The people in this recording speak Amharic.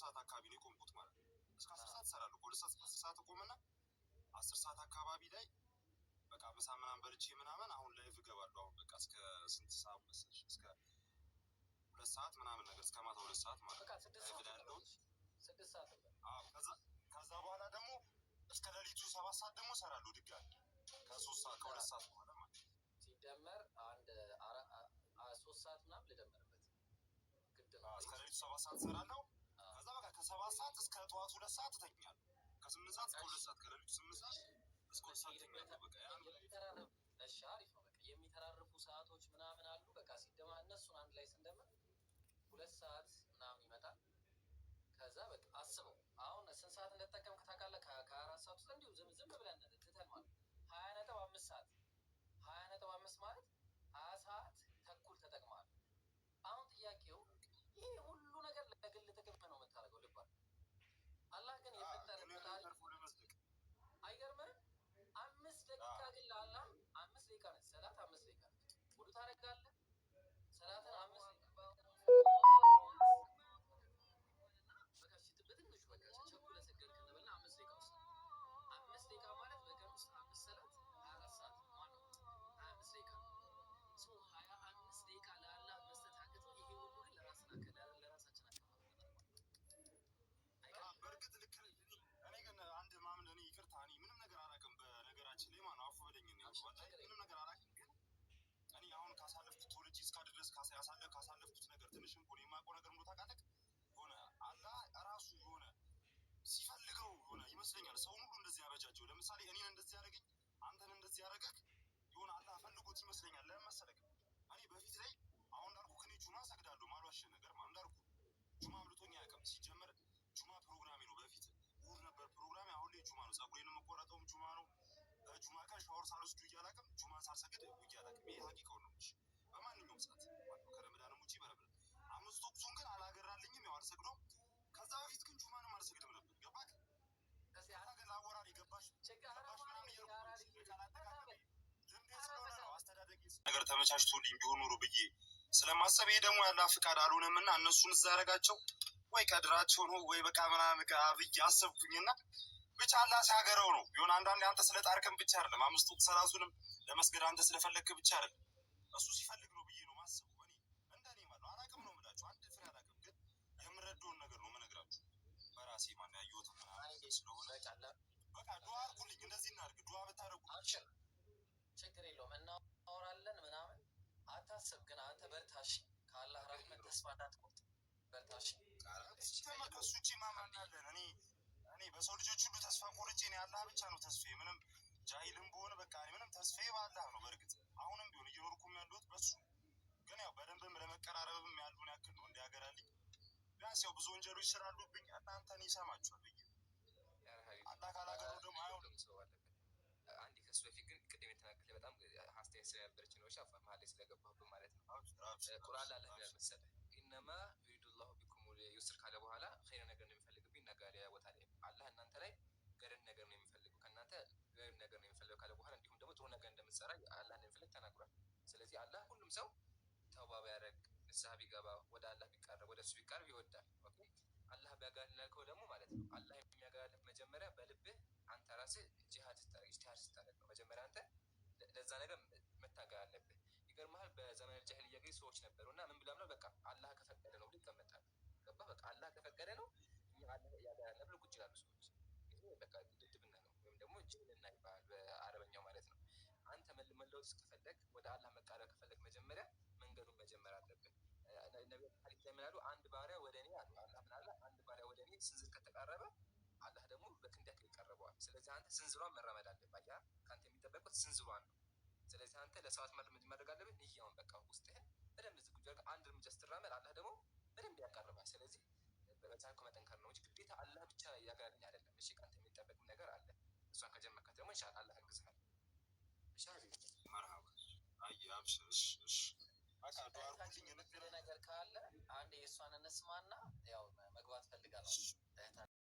10 ሰዓት አካባቢ ነው የቆምኩት ማለት ነው። እስከ 10 ሰዓት እሰራለሁ። ከ2 ሰዓት እስከ 10 ሰዓት እቆምና 10 ሰዓት አካባቢ ላይ በቃ ምሳ ምናምን በልቼ ምናምን አሁን live እገባለሁ። አሁን በቃ እስከ ስንት ሰዓት መሰለሽ? እስከ 2 ሰዓት ምናምን ነገር፣ እስከ ማታ 2 ሰዓት ማለት በቃ ነው። 6 live ሰዓት ላይ ያለሁት። 6 ሰዓት እንበል። አዎ፣ ከዛ በኋላ ደግሞ እስከ ሌሊቱ 7 ሰዓት ደግሞ እሰራለሁ ድጋሚ ከ3 ሰዓት ከ2 ሰዓት በኋላ ማለት ነው። ሲደመር አንድ 3 ሰዓት ምናምን ልደምርበት ግድ ነው። እስከ ሌሊቱ 7 ሰዓት እሰራለሁ። ከዛ በቃ ከ7 ሰዓት እስከ ጠዋቱ 2 ሰዓት እተኛለሁ። ከ8 ሰዓት እስከ 2 ሰዓት፣ ከሌሊቱ 8 ሰዓት እስከ 2 ሰዓት እተኛለሁ። በቃ ያ ነው። የሚተራረፍ እሺ፣ አሪፍ ነው። በቃ የሚተራረፉ ሰዓቶች ምናምን አሉ። በቃ ሲደማ እነሱን አንድ ላይ ስንደምር 2 ሰዓት ምናምን ይመጣል። ከዛ በቃ አስበው አሁን ስንት ሰዓት እንደተጠቀምክ ታውቃለህ? ከ4 ሰዓት ውስጥ እንዲሁ ዝም ዝም ብለን ትተን ማለት 20.5 ሰዓት፣ 20.5 ማለት 20 ሰዓት ተኩል ተጠቅመሃል። አሁን ጥያቄው ይሄ ሁሉ ነገር ለግል ጥቅም ነው የምታደርገው ልባል አላህ ግን የፈጠረ ዱንያ ላይ ፈጣሪ ተርፎ ለመዝለቅ። አይገርምህም? 5 ደቂቃ ግን ለአላህ 5 ደቂቃ ነች። ሰላት 5 ደቂቃ ነች። ውዱ ታደርጋለህ። ሰላትን 5 ደቂቃ በቃ እሺ፣ በትንሹ በቃ ቸኩለህ ሰገድክ እንበልና 5 ደቂቃ ውስጥ 5 ደቂቃ ማለት በቀን ውስጥ አምስት ሰላት 24 ሰዓት ማነው 25 ደቂቃ። So 25 ደቂቃ ለአላህ መስጠት አቅቶ ይሄ ሁሉ ግን ለራሳችን አከፋፍለናል ማለት ነው። አይገርምም? በእርግጥ ልክ ነህ። እኔ ግን አንድ ማምን እኔ ይቅርታ፣ እኔ ምንም ነገር አላውቅም። በነገራችን ላይ ማነው አፉ በለኝ ነው። አብሽር፣ ወላሂ ችግር ምንም የለም። ነገር አላውቅም። ግን እኔ አሁን ካሳለፍኩት ትውልጅ እስካድር ድረስ ካሳለፍኩት ነገር ትንሽ እንኳን የማውቀው ነገር እንደው ታውቃለህ፣ የሆነ አላህ ራሱ የሆነ ሲፈልገው የሆነ ይመስለኛል ሰውን ሁሉ እንደዚህ ያበጃጀው። ለምሳሌ እኔን እንደዚህ ያደረገኝ፣ አንተን እንደዚህ ያደረገህ የሆነ አላህ ፈልጎት ይመስለኛል። ለምን መሰለህ? እኔ በፊት ላይ አሁን እንዳልኩህ እኔ ጁማ ሰግዳለሁ፣ ማልዋሽ ነገር ማለት እንዳልኩህ ጁማ አምልጦኝ አያውቅም። ሲጀመር ጁማ ፕሮግራሜ ነው። በፊት እሑድ ነበር ፕሮግራሜ፣ አሁን ላይ ጁማ ነው። ፀጉሬን የምቆረጠውም ጁማ ነው። ጁማ ቀን ሻወር ሳልወስድ ውዬ አላውቅም። ጁማን ሳልሰግድ ውዬ አላውቅም። ይሄ ሀቂቃውን ነው የምልሽ። በማንኛውም ሰዓት ማለት ነው፣ ከረመዳንም ውጪ በረመዳን አምስት ወቅቱን ግን አላገራልኝም፣ ያው አልሰግዶም። ከዛ በፊት ግን ጁማንም አልሰግድም ነበር። ገባክ? እስኪ ከዛ ግን ለአወራር ገባሽ ችግር ገባሽ ምናምን እያልኩ ቃል አጠቃቀሜ ልምዴ ስለሆነ ነው፣ አስተዳደጌ ነገር ተመቻችቶልኝ ቢሆን ኖሮ ብዬ ስለማሰብ፣ ይሄ ደግሞ ያለ ፍቃድ አልሆነም እና እነሱን እዛ ያደረጋቸው ወይ ቀድራቸው ነው ወይ በቃ ምናምን ብዬ አሰብኩኝና ብቻ አላህ ሲያገረው ነው። የሆነ አንዳንዴ አንተ ስለ ጣርክም ብቻ አይደለም፣ አምስቱ ሰላቱንም ለመስገድ አንተ ስለፈለግክ ብቻ አይደለም፣ እሱ ሲፈልግ ነው ብዬ ነው ማስበው። እኔ እንደኔ ማለት ነው። አላውቅም ነው የምላችሁ፣ አንድ ፍሬ አላውቅም፣ ግን የምረዳውን ነገር ነው የምነግራችሁ በራሴ ማን ያየሁት ምናምን ነገር ስለሆነ በቃ በቃ ዱዓ አድርጉልኝ። እንደዚህ እናድርግ፣ ዱዓ ብታደርጉ አብሽር፣ ችግር የለውም፣ እናወራለን ምናምን አታስብ። ግን አንተ በርታሽ፣ ከአላህ ረህመት ተስፋ እንዳትቆርጥ በርታሽ። ሲጀመር ከእሱ ውጪ ማን አለን? እኔ በሰው ልጆች ሁሉ ተስፋ ቆርጬ እኔ አላህ ብቻ ነው ተስፋዬ። ምንም ጃሂልም ብሆን በቃ እኔ ምንም ተስፋዬ በአላህ ነው። በእርግጥ አሁንም ቢሆን እየኖርኩም ያለሁት በሱ፣ ግን ያው በደንብም ለመቀራረብም ያሉን ያክል ነው እንዲያገራልኝ። ቢያንስ ያው ብዙ ወንጀሎች ስላሉብኝ እናንተን ይሰማችኋል ብዬ አላህ ካላገሩ ደግሞ አይሆንም። ሁሉም ሰው አለበት። አንድ ከሱ በፊት ግን ቅድም የተናገርክ በጣም አስተያየት ስለነበረች ነው፣ እሺ መሀል ላይ ስለገባሁብህ ማለት ነው። አብሽር አብሽር። ቁርአን ላይ አብሽር አላህ ይላል መሰለህ إنما يريد الله بكم اليسر ካለ በኋላ ኸይር ነገር እንደሚፈልግብህ ይናገራል። ሌላ ቦታ ላይ አላህ እናንተ ላይ ገርን ነገር ነው የሚፈልገው፣ ከእናንተ ገርን ነገር ነው የሚፈልገው ካለ በኋላ እንዲሁም ደግሞ ጥሩ ነገር እንደምትሰራ አላህ እንደሚፈልግ ተናግሯል። ስለዚህ አላህ ሁሉም ሰው ተውባ ቢያደርግ፣ ንስሐ ቢገባ፣ ወደ አላህ ቢቃረብ፣ ወደ እሱ ቢቃረብ ይወዳል። Okay፣ አላህ ቢያጋልልከው ደግሞ ማለት ነው አላህ የሚያጋልልህ መጀመሪያ በልብህ አንተ ራስህ ጂሃድ ስታደርግ፣ ኢጅቲሃድ ስታደርግ ነው። መጀመሪያ አንተ ለዛ ነገር መታገል አለብህ። ይገርምሃል፣ በዘመነ ጃሂልያ ጊዜ ሰዎች ነበሩ እና ምን ብለው ነው በቃ አላህ ከፈቀደ ነው ብለው ይቀመጣሉ። ገባህ? በቃ አላህ ከፈቀደ ነው እኛ አላህ ያገራል ብለው ቁጭ ይላሉ ሰዎች። ይሄ በቃ ድድብና ነው ወይም ደግሞ ጅህልና ይባላል በአረበኛው ማለት ነው። አንተ መለወጥ ከፈለግ፣ ወደ አላህ መቃረብ ከፈለግ መጀመሪያ መንገዱን መጀመር አለብን። ነቢ ሐዲስ ላይ ምን አሉ? አንድ ባሪያ ወደ እኔ አሉ፣ አላህ ምን አለ? አንድ ባሪያ ወደ እኔ ስንዝር ከተቃረበ አላህ ደግሞ በክንድ ያክል ይቀርበዋል። ስለዚህ አንተ ስንዝሯን መራመድ አለብህ። አየህ፣ ከአንተ የሚጠበቁት ስንዝሯን ነው። ስለዚህ አንተ ለሰዋት ማድረግ አለብህ። ንያውን በቃ ውስጥህን በደንብ ዝግጁ አድርገህ አንድ እርምጃ ስትራመድ አላህ ደግሞ በደንብ ያቀርባል። ስለዚህ በቻልከው መጠንከር ነው እንጂ ግዴታ አላህ ብቻ ያግራልኝ አይደለም። እሺ፣ ከአንተ የሚጠበቅም ነገር አለ። እሷን ከጀመርካት ደግሞ ኢንሻአላህ አላህ ያግዝሃል። እሺ ሀቢቢ። መርሃባ፣ አይ አብሽር። እሺ እሺ፣ በቃ ዱዓ እህታችን አድርጉልኝ። የምትል ነገር ካለ አንድ የእሷን እንስማና ያው መግባት ፈልጋለሁ እህታችን።